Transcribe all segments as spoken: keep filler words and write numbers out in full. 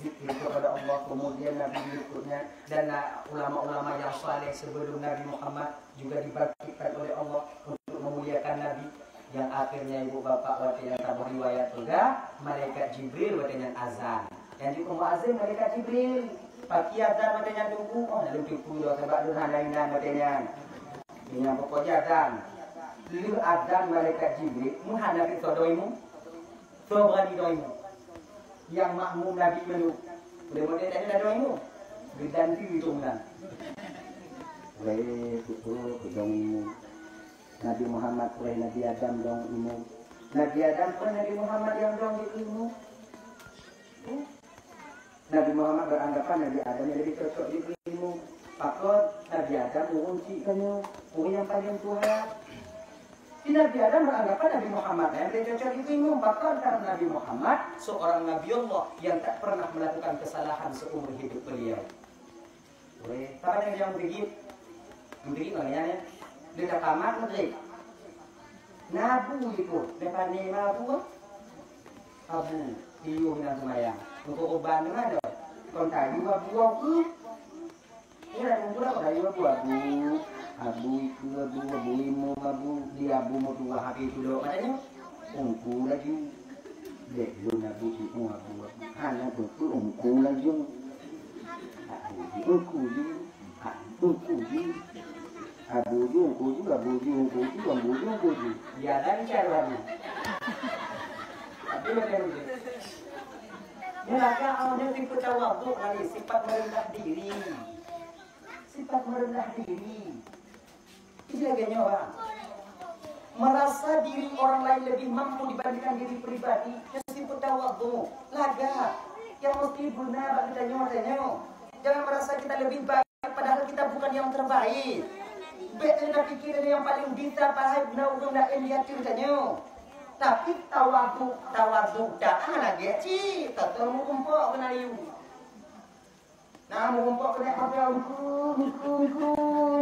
zikir kepada Allah, kemudian Nabi berikutnya, dan, uh, ulama-ulama yang saleh sebelum Nabi Muhammad juga dibangkitkan oleh Allah untuk memuliakan Nabi. Yang akhirnya ibu bapak watèe nyang taboh riwayat peugah, malaikat Jibril watèe nyan azan. Nyang jeuet keu muazin malaikat Jibril. Pakri azan watèe nyan teungku, oh, lalu teungku dah sabab lôn hana inan watèe nyan. Nyang pokok jih azan. Lheueh azan malaikat Jibril, meuhana keu soe dong imum. Soe beurani dong imum. Nyang makmum Nabi meunurot. Ulèe model tadi dah dong imum. Geuganti itu meunan. Weh, beutôi, dong imum. Nabi Muhammad, weh, Nabi Adam dong imum. Nabi Adam, weh, Nabi Muhammad nyang dong di imum. Nabi Muhammad beranggapan Nabi Adam yang lebih cocok di ilmu. Pakon Nabi Adam ureueng cik tanyoe, ureueng yang paling tuha. Di Nabi Adam beranggapan Nabi Muhammad yang lebih cocok di ilmu. Pakon karena Nabi Muhammad seorang Nabi Allah yang tak pernah melakukan kesalahan seumur hidup beliau. Weh, apa yang dia menggigit? Menggigit bang ya, ya. Dia dah tamat menggigit. Nabu itu, depan ni mabu. Abu, iyo nak sembahyang. Untuk uban di mana? Kon kayu abu aku. Ini nak kumpul aku kayu abu, abu. Abu itu abu, abu imum abu. Di abu mau dua hari itu dok katanya. Ungku laju. Dek lôn abu, ibu abu. Hana beutôi ungku laju. Abu ju, ungku ju. Abu ju. Abu ju, ungku ju, abu ju, ungku ju, abu ju, ungku ju. Ya, dan cara abu. Tapi macam ni. Ni lagak awak ni tipe tawaduk kali, sifat merendah diri. Sifat merendah diri. Jadi lagèe nyoe, ha. Merasa diri orang lain lebih mampu dibandingkan diri pribadi, nyan disebut tawadhu. Lagak. Nyang mesti beuna bak geutanyoe, tanyoe. Jangan merasa kita lebih baik padahal kita bukan yang terbaik. Bèk geutanyoe pikir tanyoe nyang paling bisa, padahai na ureueng laén di ateueh tanyoe. Tapi tawadhu, tawadhu dak hana gèt cit, tateumeung umpok keunan yue. Nah, meurumpok keuneuk pakai ungku, ungku, ungku,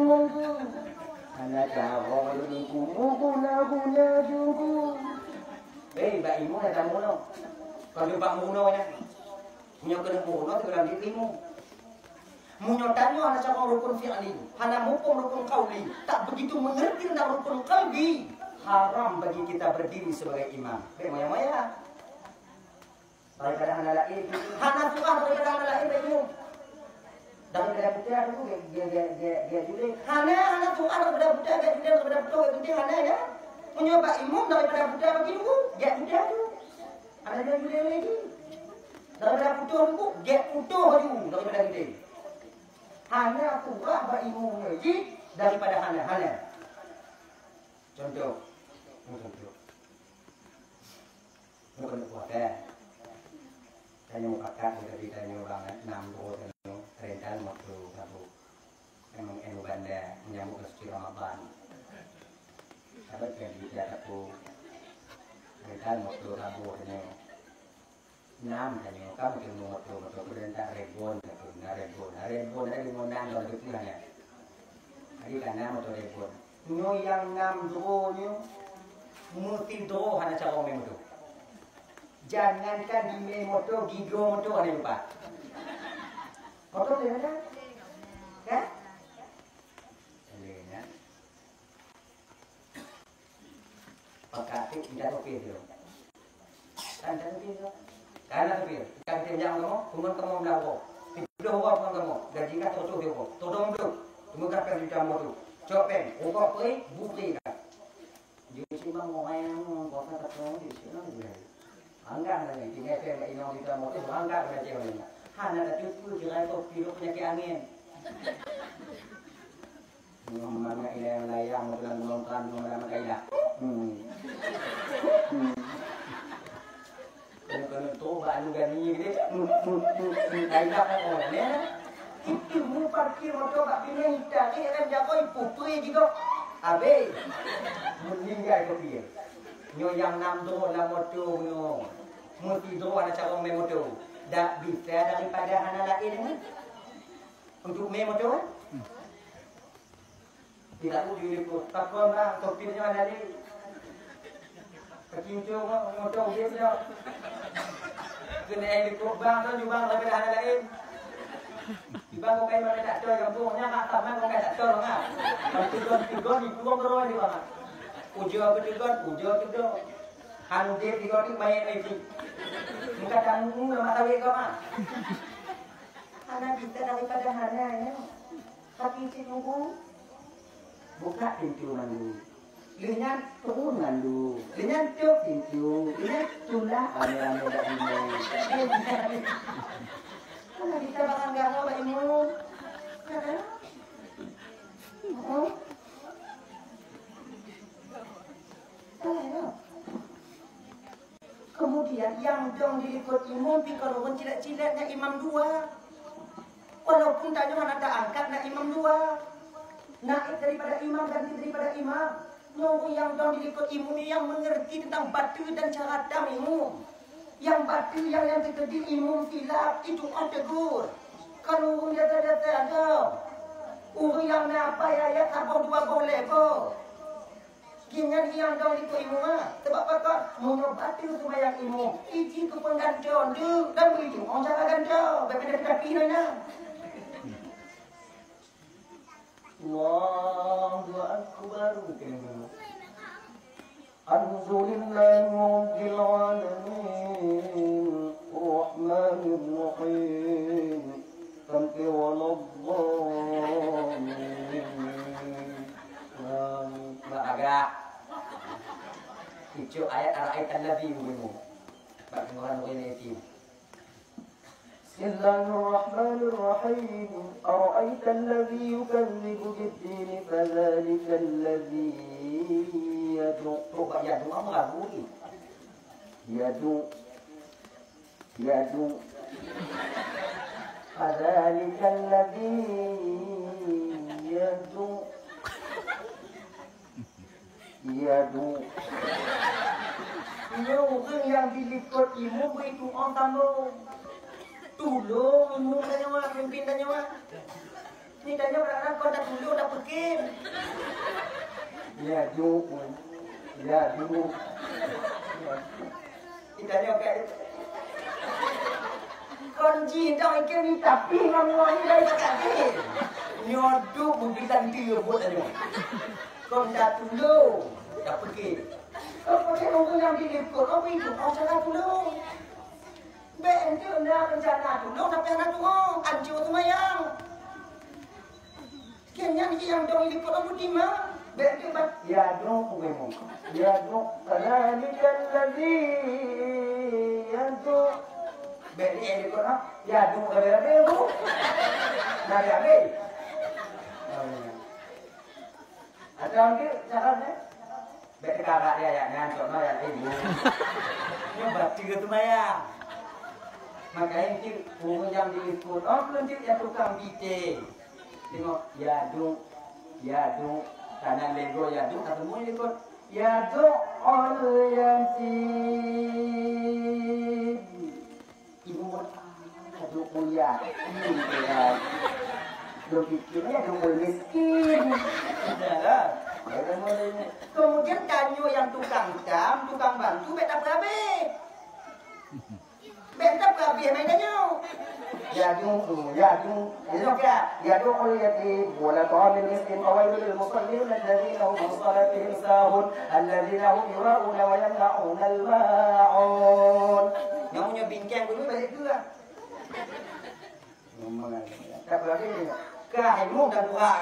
ungku. Hana carông lôn ungku, meuguno-guno ju ungku. Hei, bak imeum hana tamunoe. Kon bak meuguno nyan. Meunyoe keuneuk meuguno, teuka lam diri imeum. Meunyoe tanyoe hana carông rukun fi'li, hana muphom rukun qauli, tak begitu mengerti tentang rukun qalbi, haram bagi kita berdiri sebagai imam. Bèk maya-maya. Daripada hana laén, hana surah daripada hana laén bak imeum. Daripada buta tu gèt, gèt, gèt, gèt, gèt judé. Hana, hana surah daripada buta gèt judé, daripada putôh gèt judé, hana ya. Meunyoe bak imeum daripada buta bak imeum, gèt judé tu. Hana judé, judé lagi. Daripada putôh tu, gèt putôh tu daripada judé. Hana surah bak imeum lagi daripada hana, hana. Contoh. Contoh. Bukan kuat, eh. Tanyoe pakat, jadi tanyoe bangat, nam droe tanyoe, rentan waktu saboh. Memang ilmu banda menyambut ke suci Ramadan. Sahabat yang dijaga aku, rentan waktu saboh tanyoe. Nam tanyoe, kamu tengok moto, moto, kuda tak rebon, tak pernah rebon. Rebon ada di Monang, kalau betul hanya. Jadi kan nam moto rebon. Nyoe nyang nam droe nyoe, meusidroe hana carông mé moto. Jangankan jimé moto, gigoe moto hana lupa. Moto boleh ada? Kan? Boleh, ya. Pakat tu, minta sopir tu. Kan, kan sopir tu. Kan sopir. Kan sopir jam kamu, pungut kamu enam ribu. Tiga puluh orang pungut kamu. Gaji kah tujuh ribu. Tujuh ribu. Tunggu kah kan jam tu. Cok pen, rokok free, bu free kah. Jadi si bang orang yang mau kau kata tu, di sini dia. Anggap lagi, tinggal saya inong kita mau tu, anggap lagi orang ni. Hana tak cukup, kira itu pilot penyakit angin. Mama ilang layang, meutulang geulong tram, meutulang meukaila. Hmm. Hmm. Keuneuk-keuneuk trok bak anu gani geude. Hmm, hmm, hmm, hmm. Kaila kok oleh. Itu mu parkir moto bak binéh, tarék rem jago, ipupui jigo. Abéh. Meuninggai kopi. Nyoe nyang nam droe lam moto nyoe. Meusidroe hana carông mé moto. Dak bisa daripada hana laén nyoe. Untuk mé moto. Tidak boleh ikut. Takon lah, sopirnya ada di. Kecinco motor dia sudah. Keuneuk likot bang tu jubang daripada hana laén. Jubang bukai makai tak tol gampông, nyan mak taman bukai tak tol ngah. Tigon-tigon itu orang keroh di bang. Ujoe keu tigon, ujoe keu dua. Hana tigon ni mayat lagi. Muka kamu nama tahu kau mah. Hana bisa daripada hana ya. Tapi cik nunggu. Buka pintu mandu. Lheueh nyan turun mandu. Lheueh nyan cok pintu. Lheueh nyan tulah ramé-ramé bak imum. Kan kita bakal gawa bak imum. Kan? Heeh. Kan? Kemudian nyang dong di likot imum pih kon ureueng cilek-cilek, na imam dua. Walaupun tanyoe hana taangkat, na imam dua. Naib daripada imam, ganti daripada imam. Nyoe ureueng nyang dong di likot imum nyang mengerti tentang bateue dan cara tam imum. Nyang bateue nyang, nyang teukeudi imum silap, itu on tegur. Kon ureueng biasa-biasa dong. Ureueng nyang na paih ayat saboh dua boh lhèe boh. Gobnyan nyang dong likot imum, ha. Sabab pakon? Meunyoe bateue seumayang imum, iji keu peunggantoe, deuk dan beuitu, oh, cara gantoe, bèk pindah-pindah pi nyan. Allahu Akbar. Alhamdulillahirabbil alamin. Rahmanirrahim. Sampai waladdallin. Amin. Bak agak. Icuk ayat ara'aital ladzi yunfiqu. Bak keungoran ureueng yatim. Bismillahirrahmanirrahim. Ara'aital ladzi yukadzibu biddin, fadzalikal ladzi yadu. Coba yadu apa lagu ni? Yadu. Yadu. Fadzalikal ladzi yadu. Yadu. Nyoe ureueng nyang di likot imum beuitu ôn tanyoe. Tulông imum tanyoe, pimpin tanyoe. Ni tanyoe kadang-kadang kon tatulông, tapeukim. Yadu. Yadu. Itanyoe ka, kon jih dong iké ni tapi ngon ngon ni dari tadi. Nyoe duek meubilang dia buet tadi. Kon tatulông, tapeukim. Kon pakai ureueng nyang di likot, oh, itu, oh, salah tulông. Bèk enteuk na reuncana tulông tapi hana tulông, ancô seumayang. Keu nyan nyang dong likot Abu Tima. Bèk teubat. Yadu, ubé mu. Yadu, fadzalikal ladzi yadu. Bèk ni likot, ha? Yadu, ubé, ubé, bu. Nabi, ubé. Atau nanti cakap ni. Bèk teuka bak dia ayat nyan, cok no ayat ilmu. Nyoe bateue seumayang. Makanya cit ureueng nyang di likot, oh, belum cit ya tukang bite. Tengok, yadu, yadu, kanan lego yadu, ka teumui likot. Yadu ol yatim. Ibu buat apa? Duk mulia. Iya, kan? Lo pikirnya duk miskin. Iya, kan? Kemudian tanyoe nyang tukang tam, tukang bantu, bèk tapeurabeh. Bèk tapeurabeh main tanyoe. Yadu, yadu, yadu, yadul yatim, wala ta'amil miskin, fawailul lil musallin, alladzina hum an salatihim sahun, alladzina hum yura'una wa yamna'unal ma'un. Nyang punya bingkeng dulu balik tu lah. Memang. Tak berani. Kah ilmu dan doa.